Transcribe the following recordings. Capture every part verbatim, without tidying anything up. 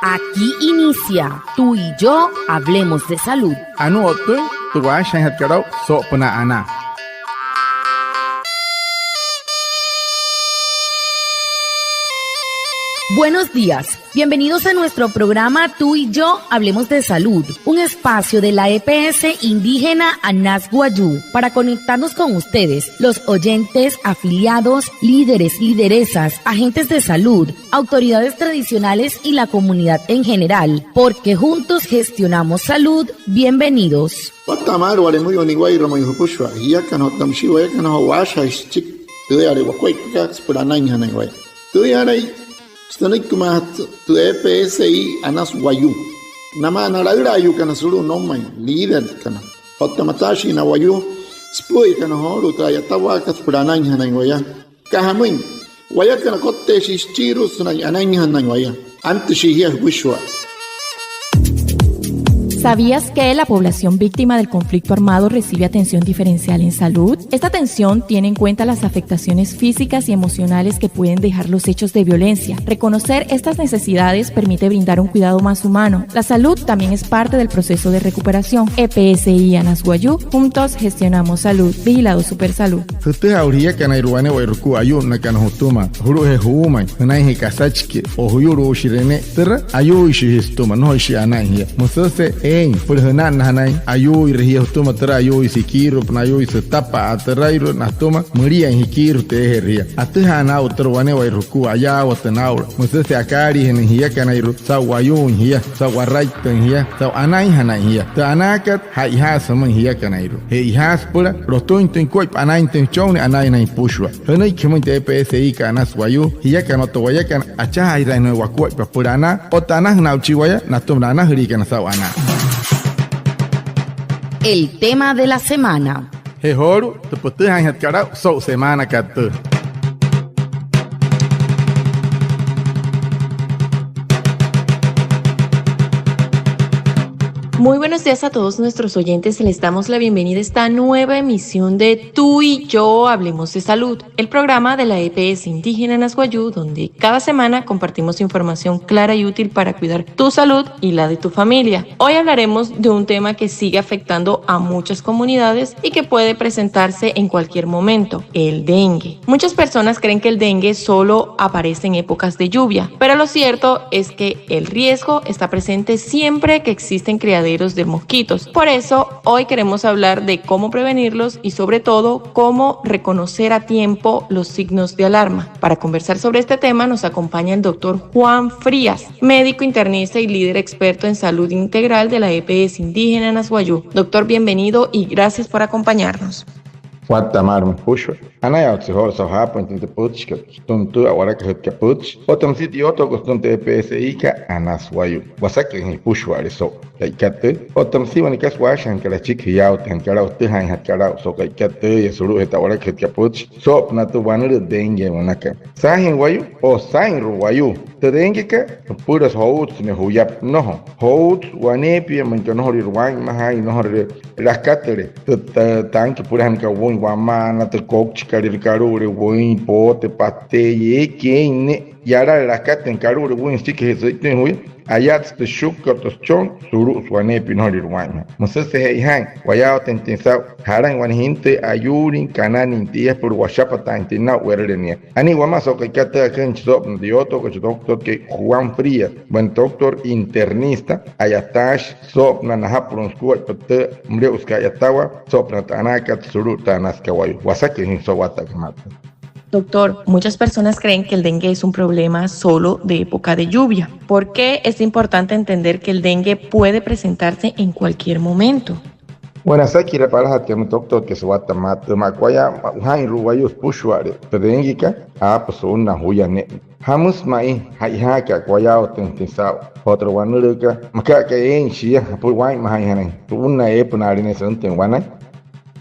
Aquí inicia Tú y yo hablemos de salud. Anuu o'ttüin tü waashajaainjatkat aa'u soo'opünaa anaa. Buenos días. Bienvenidos a nuestro programa Tú y yo hablemos de salud, un espacio de la E P S indígena Anas Wayuu para conectarnos con ustedes, los oyentes, afiliados, líderes, lideresas, agentes de salud, autoridades tradicionales y la comunidad en general, porque juntos gestionamos salud. Bienvenidos. Watta'a maalü wale müin wane wayuu ma'i jüpüshua jiakana otta müshii wayakana joo waashajaain süchiki tüüyale wakuaippakat süpüla anainjanain waya. Tüüyalai sünüikimaajatü tü E P S I Anas Wayuu namaa na laülaayuukana sulu'u noumain, líderkana otta mataashii na wayuu süpü'üyakana joolu'u tü a'yatawaakat süpüla anainjanain waya. Aka jamüin, wayakana kotteeshii süchiirua sünain anainjanain waya. Antüshii jia jüpüshua. ¿Sabías que la población víctima del conflicto armado recibe atención diferencial en salud? Esta atención tiene en cuenta las afectaciones físicas y emocionales que pueden dejar los hechos de violencia. Reconocer estas necesidades permite brindar un cuidado más humano. La salud también es parte del proceso de recuperación. E P S I Anas Wayuu, juntos gestionamos salud. Vigilado Supersalud. Jütüjaa aa'ulu jiakanairua wane'ewai rukua ayu'nnakana jütüma, julu'ujee juumain, jünainjee kasachiki o juyulu'ushire ne'e, türa ayuuishii jia sütüma, nnojoishii anain jia. Müsüse eein süpüla jüna'nnajanain ayuuire jia jütüma türa ayuuisü jikiiru'upünaa, ayuuisü sütapa'aa türairua natüma müliain jikiiru'u tü eejere jia. Atüjaana aa'u türa wane'ewai rukua, ayaawatüna aa'u. Müsüse akaaliijünüin jiakanairua saa'u wayuuin jia, saa'u waraittüin jia, saa'u anainjanain jia. Tü anaakat ja'ijaasü jümüin jiakanairua. Je ijaasü süpüla lotüinjatüin sukuaippa anainjatüin jüchonnii, anainjanain jüpüshua. Jünüiki jümüin tü E P S I kat Anas Wayuu, jiakana otta wayakana achajaajiraainjanain wakuaippa süpüla anaa otta anajünaa'uchii waya natüma na anajüliikana saa'u anaa. El tema de la semana. Je joolu'u tü pütüjaainjatkat aa'u so'u semaanakat tüü. Muy buenos días a todos nuestros oyentes. Les damos la bienvenida a esta nueva emisión de Tú y yo hablemos de salud, el programa de la E P S indígena Anas Wayuu, donde cada semana compartimos información clara y útil para cuidar tu salud y la de tu familia. Hoy hablaremos de un tema que sigue afectando a muchas comunidades y que puede presentarse en cualquier momento, el dengue. Muchas personas creen que el dengue solo aparece en épocas de lluvia, pero lo cierto es que el riesgo está presente siempre que existen criaderos de mosquitos. Por eso, hoy queremos hablar de cómo prevenirlos y, sobre todo, cómo reconocer a tiempo los signos de alarma. Para conversar sobre este tema nos acompaña el doctor Juan Frías, médico internista y líder experto en salud integral de la E P S indígena Anas Wayuu. Doctor, bienvenido y gracias por acompañarnos. Watta'a maalü jüpüshua. Anayaawatse joo saa'u jaapüin tü pütchikat sütüma tü a'walakajütkat pütchi otta müsia tü yootookat sütüma tü E P S I kat Anas Wayuu. Wasaküin jüpüshua'ale so'u ka'ikat tüü otta müsia wane kasa waashajaainkat achiki jiyaawatüinjatkat aa'u, jütüjaainjatkat aa'u so'u ka'ikat tüüya sulu'ujee tü a'walakajütkat pütchi soo'opünaa tü wanülüü dengue münakat. Saajüin wayuu o saa'inru'u wayuu, tü denguekat süpüla jouutsü nia juyapü, nnojo jouutsü waneepia, müinka nnojorule waa'inmajaain, nnojorule lakatüle tü ta- tanque süpüla anakat wüin wamaana, tü koukchikalüirua kalu'ule wüin, poote, pateeya, eekai eein ne'e yalale lakatüin kalu'ule wüin süchikijee sü'itüin juya, ayatsü tü shukkat otta süchon sulu'usü waneepia nnojorule waa'inmajaain. Müsüse che'ojaain wayaawatüinjatüin saa'u jalain wane jintüi ayuulin kananüin tia süpüla washapataainjatüin naa'u we'rüle nia. Anii wamaa so'u ka'ikat tüü aküjüin chi soo'opünaa tü yootookat, chi doctorkai Juan Frías, wane doctor internista, a'yataashi soo'opünaa najapulu'u sukuaippa tü müle'usükat a'yatawaa soo'opünaa tü anaakat sulu'u tü Anas Wayuu. Wasaküin jia so'u watta'akat maa tüü. Doctor, muchas personas creen que el dengue es un problema solo de época de lluvia. ¿Por qué es importante entender que el dengue puede presentarse en cualquier momento? Bueno, asakiraa palajatü tü doctorkai so'u watta'akat maa tüü, maa aka waya, jaa'inru'u wayuu süpüshua'ale tü denguekat, aapüsü su'unnaa juya ne'e. ¿Jamüsü ma'i ja'ijaaka wayaawatüinjatüin saa'u joo tü wanülüükat? Maka aka eein shia süpüla waa'inmajaainjanain su'unnaa eepünaale ne'e süntüin wanain.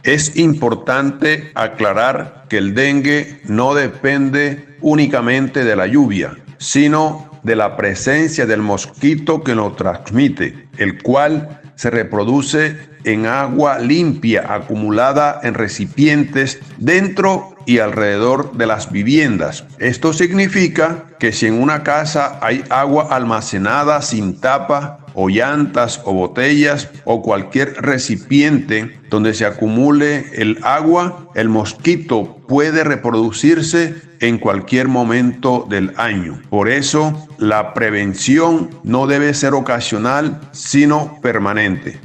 Es importante aclarar que el dengue no depende únicamente de la lluvia, sino de la presencia del mosquito que lo transmite, el cual se reproduce en agua limpia acumulada en recipientes dentro y alrededor de las viviendas. Esto significa que si en una casa hay agua almacenada sin tapa, o llantas, o botellas, o cualquier recipiente donde se acumule el agua, el mosquito puede reproducirse en cualquier momento del año. Por eso, la prevención no debe ser ocasional, sino permanente.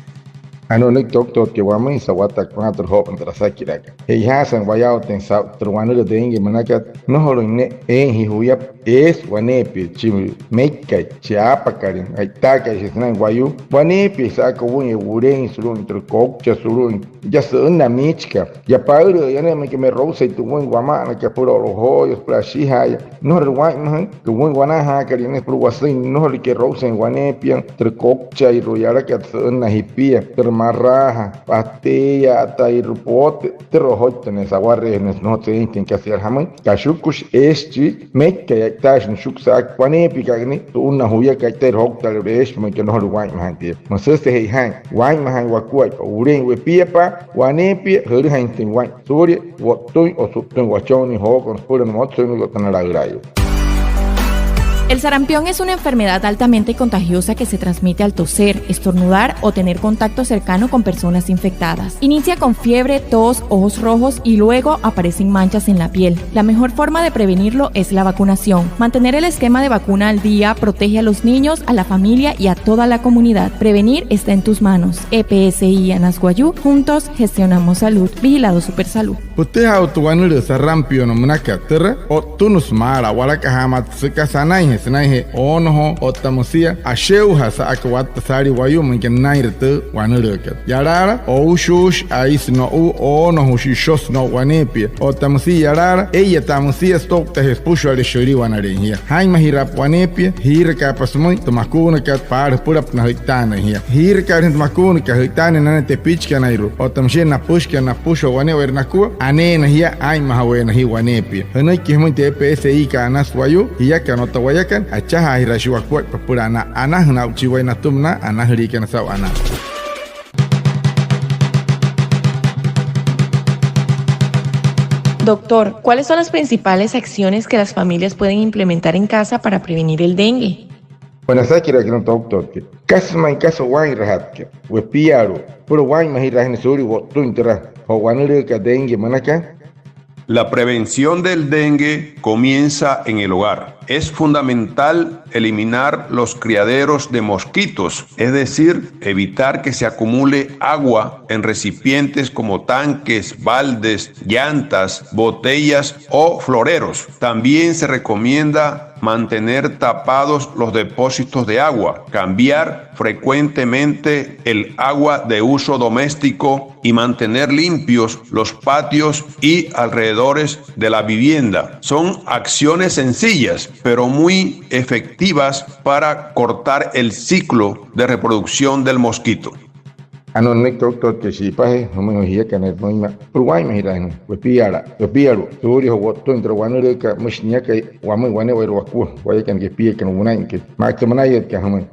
Anuu nünüiki toktotkai wamüin sa'wataka pünaa tü jo'opünaa tü asakirakat. Che'ojaasü wayaawateein saa'u tü wanülüü dengue münakat, nnojolüin ne'e eein jia juya, eesü waneepia chi meikai, chi aapakalüin, e'itaakai jia sünain wayuu, waneepia sa'aka wüin, wuleein sulu'umüin tü koucha sulu'umüin, yaa sü'ünnaa miichikat, yaa paülü'üya ne'e müinka me'rousei tü wüin wama'anakat süpüla o'lojooya, süpüla ashijaaya. Nnojorule waa'inmajüin tü wüin wanaajaakalüirua ne'e süpüla wasüin, nnojorule ke'rousein waneepia tü kouchairua yalakat sü'ünnaa jipia, tü maraaja, pateeyatairua, poote, türa ojoitü ne'e sa'wareejünüsü, nnojotsü eeinjatüin kasa yala. Jamüin, kashuküshi, eeshi chi meikai, e'itaashi nüshuku sa'aka waneepiakat nia su'unnaa juyakat, e'itairü jouktalairua, eeshi müinka nnojorule waa'inmajaain tia. Müsüse che'ojaain, waa'inmajaain wakuaippa, wuleein wepiapa'a waneepia, jülüjainjatüin waa'in suulia wo'ttüin o su'ttüin wachonnii jookana süpüla motsoinrüin otta na laülaayuu. El sarampión es una enfermedad altamente contagiosa que se transmite al toser, estornudar o tener contacto cercano con personas infectadas. Inicia con fiebre, tos, ojos rojos y luego aparecen manchas en la piel. La mejor forma de prevenirlo es la vacunación. Mantener el esquema de vacuna al día protege a los niños, a la familia y a toda la comunidad. Prevenir está en tus manos. E P S I Anas Wayuu, juntos gestionamos salud. Vigilado Supersalud. Pütüjaa aa'u tü wanülüü sarampión münakat, türa o'ttünüsü maala, a'walakajaamaatsü süka sanainjee, sünainjee oonojoo otta müsia ashe'ojaa sa'aka watta saalii wayuu müinka nünainre tü wanülüükat. Yalaala, oushuushi, aisü no'u, oonojüshi, ishosü no'u waneepia. Otta müsia yalaala, ee'iyataa müsia sütouktajee süpüshuale shüliwanalein jia. Jaa'inmajiraapa waneepia, jiirakaapa sümüin tü makuunakat paala süpülapünaa jü'itaanüin jia. Jiiraka'ale jünain tü makuunakat jü'itaanüin nanain tepichikanairua otta müshia napüshikana napüshua wane'ewai nakua, aneena jia, aa'inmajaweena jia waneepia. Jünüiki jümüin tü E P S I kat Anas Wayuu, jiakana otta wayakana achajaajiraashii wakuaippa süpüla anaa. Anajüna aa'uchii waya natüma na anajüliikana saa'u anaa. Doctor, ¿cuáles son las principales acciones que las familias pueden implementar en casa para prevenir el dengue? Buenas, asakiraaka nümüin toktotkai. ¿Kasa ma'i kasa waa'inrajatkat wepialu'u süpüla waa'inmajiraainjanain suulia wo'ttüin türa jo'o wanülüükat dengue münakat? La prevención del dengue comienza en el hogar. Es fundamental eliminar los criaderos de mosquitos, es decir, evitar que se acumule agua en recipientes como tanques, baldes, llantas, botellas o floreros. También se recomienda mantener tapados los depósitos de agua, cambiar frecuentemente el agua de uso doméstico y mantener limpios los patios y alrededores de la vivienda. Son acciones sencillas, pero muy efectivas para cortar el ciclo de reproducción del mosquito. Anuu nünüiki toktotkai, shi'ipajee jümüin joo jiakana müinma süpüla waa'inmajiraainjanain wepiala, wepialu'u suulia joo wo'ttüin türa wanülüükat, müshi niakai wamüin wane'ewai wakua wayakana kepiakana wünainkai. Ma'i tü münayatkat jümüin,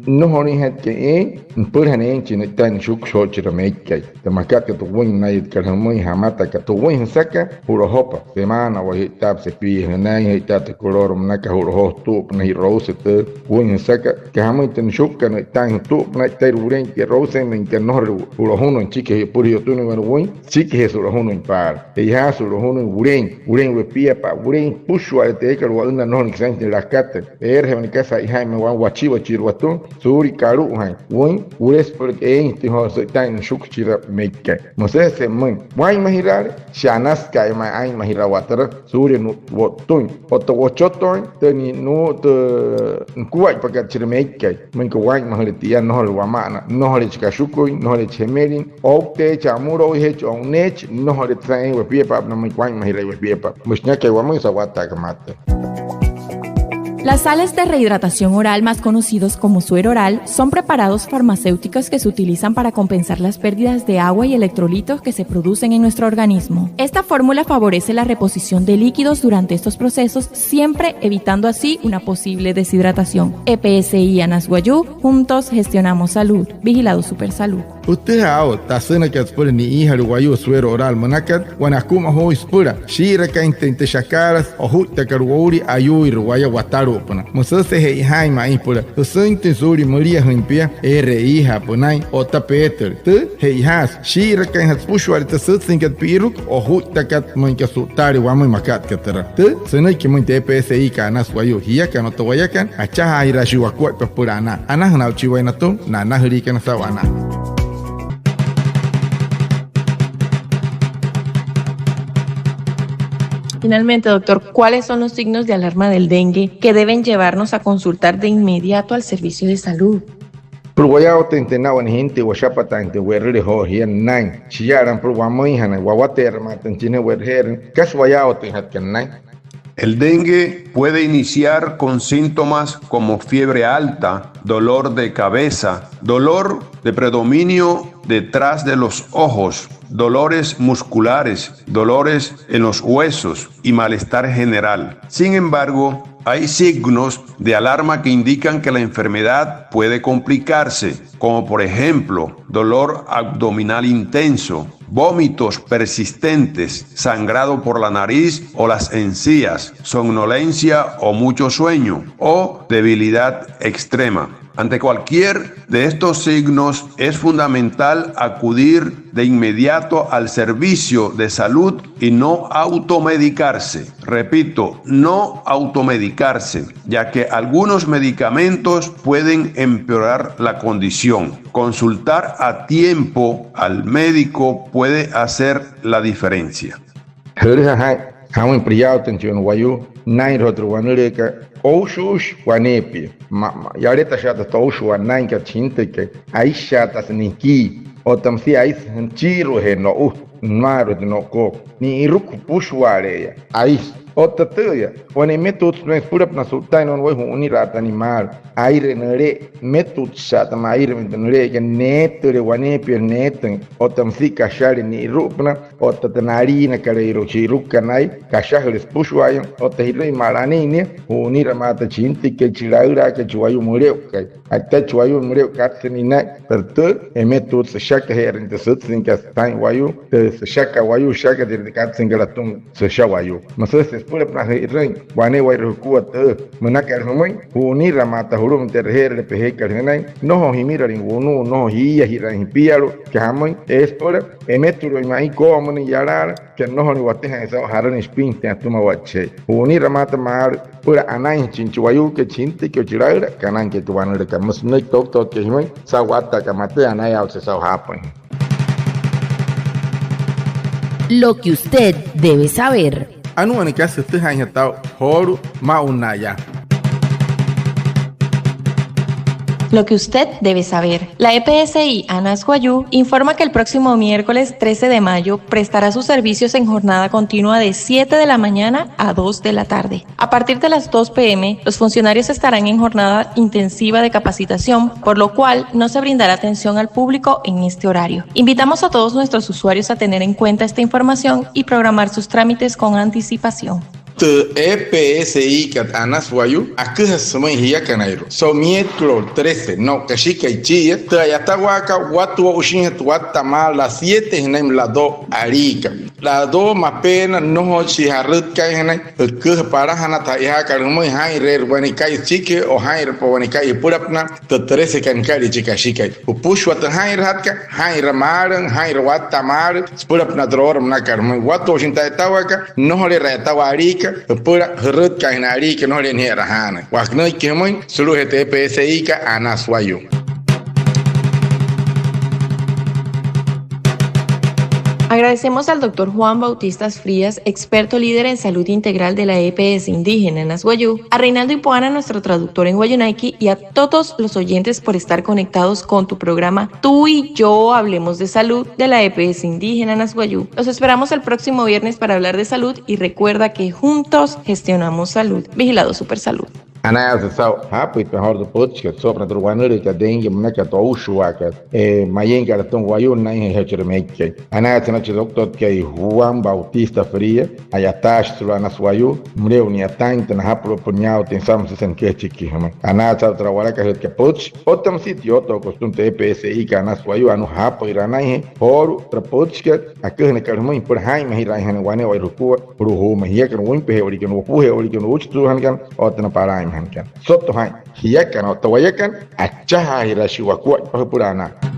nnojolüinjatkai eein nüpülajana eein chi ne'itaain nüshukushi joo chira meikai. Tü makat aka tü wüin nünayatkat jümüin, jamata aka tü wüin jüsaka ju'lojopa, semaanawai jü'itaapa cepillo jünain, jü'itaapa tü cloro münakat, ju'lojoo jütu'upünaa ji'rouse tü wüin jüsaka. Aka jamüin tü nüshukukat nü'itaain jütu'upünaa, e'itairü wulein ke'rousein, müinka nnojorule ju'lojunüin, süchikijee süpüla ji'yotünüin wane wüin, süchikijee su'lojunüin paala. Che'ojaasü su'lojunüin wulein, wulein wepiapa'a, wulein süpüshua'ale tü eekat wa'ünnaa, nnojolüin sünainjatüin lakatüin. Eereje wane kasa ja'ijain ma'i wachiwachirua watüma suulia kalu'ujaain wüin, wulesü süpüla eeinjatüin joo sü'itaain nüshuku chira meikai. Müsüjese'e pümüin, waa'inmajiraale, shia anasü ka'i ma'i aa'inmajirawaa türa suulia wo'ttüin otta wochotooin tü ni, nuu, tü nukuaippakat chira meikai. Müinka waa'inmajüle tia, nnojole wama'ana, nnojole chi kashuküin, nnojole chi jemelin, oukteechi, amüloujeechi, o'uneechi, nnojole saa'in wepiapa'a, na müinka waa'inmajiraale wepiapa'a. Müshi niakai wamüin, sa'wataaka maalü. Las sales de rehidratación oral, más conocidos como suero oral, son preparados farmacéuticos que se utilizan para compensar las pérdidas de agua y electrolitos que se producen en nuestro organismo. Esta fórmula favorece la reposición de líquidos durante estos procesos, siempre evitando así una posible deshidratación. E P S I Anas Wayuu, juntos gestionamos salud. Vigilado Supersalud. Jütüjaa aa'u tü asünakat süpüla ni'iijalee wayuu suero oral münakat, wane akumajuuin süpüla shii'irakainjatüin tü shakaalasü ojuittakat woulii ayuuire waya watalu'upünaa. Müsüse che'ojaain ma'i süpüla jüsüintüin suulia müliajüin pia eere e'iija'a pünain otta peetüle. Tü che'ojaasü shii'irakainjatü süpüshua'ale tü sütsüinkat pi'iruku ojuittakat, müinka su'ttaale wamüin makat aka türa. Tü sünüiki müin tü E P S I kat Anas Wayuu, jiakana otta wayakana achajaajiraashii wakuaippa süpüla anaa. Anajünaa'uchi waya natüma na anajüliikana saa'u anaa. Finalmente, doctor, ¿cuáles son los signos de alarma del dengue que deben llevarnos a consultar de inmediato al servicio de salud? Süpüla wayaawatüinjatüin na wane jintüi washapataainjatüin we'rüle joo jia nünain, shiya'alaana süpüla wamüinjanain, wawate'eramaatüinjatüin chi ne'e we'reje'erüin, ¿kasa wayaawatüinjatka nünain? El dengue puede iniciar con síntomas como fiebre alta, dolor de cabeza, dolor de predominio detrás de los ojos, dolores musculares, dolores en los huesos y malestar general. Sin embargo, hay signos de alarma que indican que la enfermedad puede complicarse, como por ejemplo, dolor abdominal intenso, vómitos persistentes, sangrado por la nariz o las encías, somnolencia o mucho sueño, o debilidad extrema. Ante cualquier de estos signos, es fundamental acudir de inmediato al servicio de salud y no automedicarse. Repito, no automedicarse, ya que algunos medicamentos pueden empeorar la condición. Consultar a tiempo al médico puede hacer la diferencia. Jülüja jaa'in, jamüin priyaawatüin chi wane wayuu nünainrua tü wanülüükat, oushuushi waneepia. Ma, ma, yalatashaata tü oushuwaa nünainkat chi jintüikai, aishaatasü nikii, otta müsia aisü jüchiiruajee no'u, nümaalu'u tü no'ukoo, ni'iruku jüpüshua'ale'eya, aisü. Otta tüya, wane emetuutsü süpülapünaa su'ttaain wane wayuu ju'unira'ata nimaalu, aire nüle'e, emetuutsüshaata ma'i aire, tü nüle'ekat neetüle waneepia, neetüin, otta müsia kashale ni'iru'upünaa, otta tü naliinakalüirua, chi irukukat naya, kashajüle süpüshua'aya, otta ji'rüin ma'i anii nia, ju'uniramaata chi jintüikai, chi laülaakai, chi wayuu müle'ukai. Ja'itaichi wayuu müle'u katsü ninain, pero tü emetuutsü süshakaje'erüin tü sütsüinkat saa'in wayuu, tü süshaka wayuu, süshakatirüin tü katsüinkat atüma süsha wayuu. Müsüjese süpülapünaa ji'rüin wane'ewai jukua tü münakat jümüin, ju'uniramaata julu'umüin tü e'reje'erüle pejekat jünain, nnojo jimiralüin wunu'u, nnojo jiiyajiraain jipialu'u, aka jamüin, eesü süpüla emetulu'uin ma'i koo'omünüin yalaala, aka nnojolüin watüjaain saa'u jaralüin shipinjatüin atüma watchejee. Ju'uniramaata maalü süpüla anainjachin chi wayuukai, chi jintüikai, chi laülaakai, anainkai tü wanülüükat. Müsü nünüiki toktotkai jümüin saa'u watta'akat matüjaa, anayaawatse saa'u jaapüin. Lo que usted debe saber. Anuu wane kasa jütüjaainjatü aa'u joolu'u maa'ulu yaa. Lo que usted debe saber. La E P S I Anas Wayuu informa que el próximo miércoles trece de mayo prestará sus servicios en jornada continua de siete de la mañana a dos de la tarde. A partir de las dos p m, los funcionarios estarán en jornada intensiva de capacitación, por lo cual no se brindará atención al público en este horario. Invitamos a todos nuestros usuarios a tener en cuenta esta información y programar sus trámites con anticipación. Tü E P S I kat Anas Wayuu aküjasü sümüin jiakanairua so'u miércoles trece, no'u kashikai chi'iya, tü a'yatawaakat watu'ushinjatü watta'a maalü las siete jünainmüin las dos aliika. Las dos mapeena nnojoishi jarütkaainjanain jüküja palajanaa tü ja'ijaakat jümüin, jaa'inreerü wane ka'i süchikijee o jaa'inrapa wane ka'i jüpülapünaa tü trece kat nükalia chi kashikai. Jüpüshua tü jaa'inrajatkat, jaa'inra maalü, jaa'inra watta'a maalü süpülapünaa tü oora münakat jümüin. Watu'ushin tü a'yatawaakat, nnojoleerü a'yatawaa aliika jüpüla jürütkaainjanain aliika, nnojoleerü nije'eraa jaanain. Wajünüiki jümüin sulu'ujee tü E P S I kat Anas Wayuu. Agradecemos al doctor Juan Bautista Frías, experto líder en salud integral de la E P S indígena Anas Wayuu, a Reinaldo Ipuana, nuestro traductor en wayuunaiki, y a todos los oyentes por estar conectados con tu programa Tú y Yo Hablemos de Salud de la E P S indígena Anas Wayuu. Los esperamos el próximo viernes para hablar de salud y recuerda que juntos gestionamos salud. Vigilado Supersalud. Anayaasü saa'u jaapüitpain joolu'u tü pütchikat soo'opünaa tü wanülüükat dengue münakat, oushuwaakat, e, mayinkat atüma wayuu nünainjee jia chira meikai. Anayaasü sünain chi doctorkai Juan Bautista Frías, a'yataashi sulu'u Anas Wayuu, müle'u ni'yataain tü najapulu'upünaa niyaawatüin saa'u müsia sünain nüküja achiki jümüin. Anayaasü saa'u türa a'walakajütkat pütchi otta müsia tü yootookat sütüma tü EPSIkat Anas Wayuu, anuu jaapüin anainjee joolu'u türa pütchikat aküjünakat jümüin süpüla jaa'inmajiraainjanain wane'ewai jukua sulu'u juumain, jiakana wüinpaje'ewaliikana, wopuje'ewaliikana, uuchitüsüjanakana otta na palaa'inmajanakana. Soto jaa'in, jiakana otta wayakana, achajaajiraashii wakuaippa jüpüla anaa.